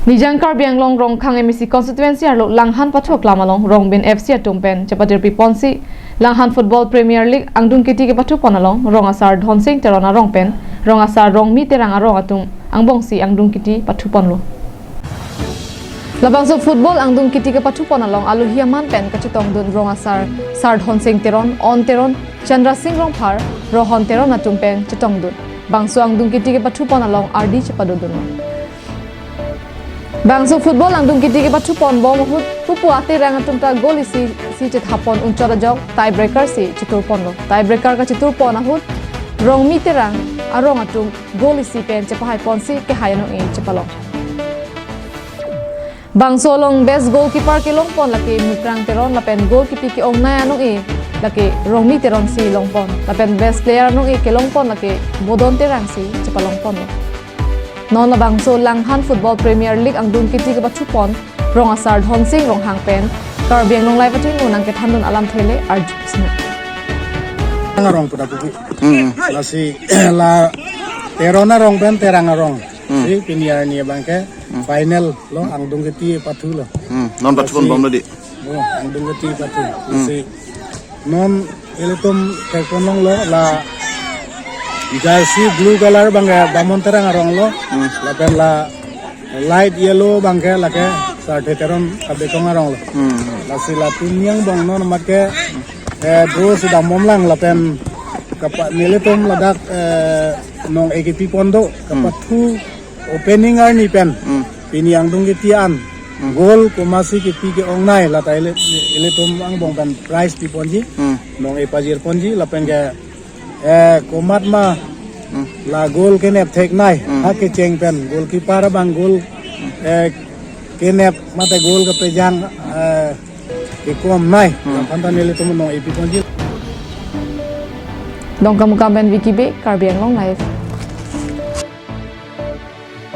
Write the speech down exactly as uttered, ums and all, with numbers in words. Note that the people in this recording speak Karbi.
Nijang Karbi Anglong Rongkhang M A C constituency arlo Langhan pathu aklam along Rongbin F C atum pen chepatirpi ponsi Langhan Football Premier League angdung kiti kepathu pon along rong asar Dhonsing Teron arong pen rong asar Rongmi Terang arong atum angbongsi angdung kiti pathu ponlo. Labangso football angdung kiti kepathu pon along alohi aman pen kachetongdun rong asar Sar Dhonsing Teron, On Teron, Chandra Singh Rongphar, Rohon Teron atum pen chetongdun. Bangso angdung kiti kepathu pon along ardi chepadodunlo. Bangso football angdung kiti kepathu pon bom ahut pupu aterang atum ta goal isi si chethap pon unchot ajok tiebreaker si chetur ponlo. Tiebreaker kachetur pon ahut Rongmi Terang arong atum goal isi pen chepahai ponsi kehai anong-e chepalong. Bangso along best goalkeeper kelong pon lake Mukrang Teron lapen goal kipi ke-ongnei anong-e lake Rongmi Teron si long pon. Lapen best player anong-e kelong pon lake Bodon Terang si chepalong ponlo. Non labangso Langhan Football Premier League angdung kiti kepathu pon rong asar Dhonsing Ronghang pen Karbi Anglong Live atum nang kethandun alamthe le arju sinang. Arong pu ta pupu. Hmm. Lasi la Teron arong pen Terang arong. Hmm. Si pini arni abangke Hmm. final lo angdung kiti pathu lo. Hmm. Non pathu pon bom lo di. Oh, angdung kiti pathu. Hmm. Si non ilitum thekpon longlo la jersey blue color abangke Bamon Terang arong lo. Hmm. Lapen la light yellow abangke lake Sarthe Teron Kabekong arong lo. Hmm. Lasi la pini angbong non amat ke eh, draw si dambom lang lapen kapa nelitum ladak eh, nong-e kipi pon do Hmm. kapathu opening arni pen Hmm. pini angdung kiti an Hmm. goal komatsi kipi ke-ongnei lata ili-, ilitum angbong pen prize pi ponji Hmm. nong-e pajir ponji lapen ke eh, komat ma Hmm. la goal kenep theknei Hmm. ha kecheng pen goalkeeper abang goal eh, kenep mate goal kepejang eh, kekomnei Hmm. aphan ta nelitum nong-e pi ponji. Dongkamukam pen Vicky Bey, Karbi Anglong Live.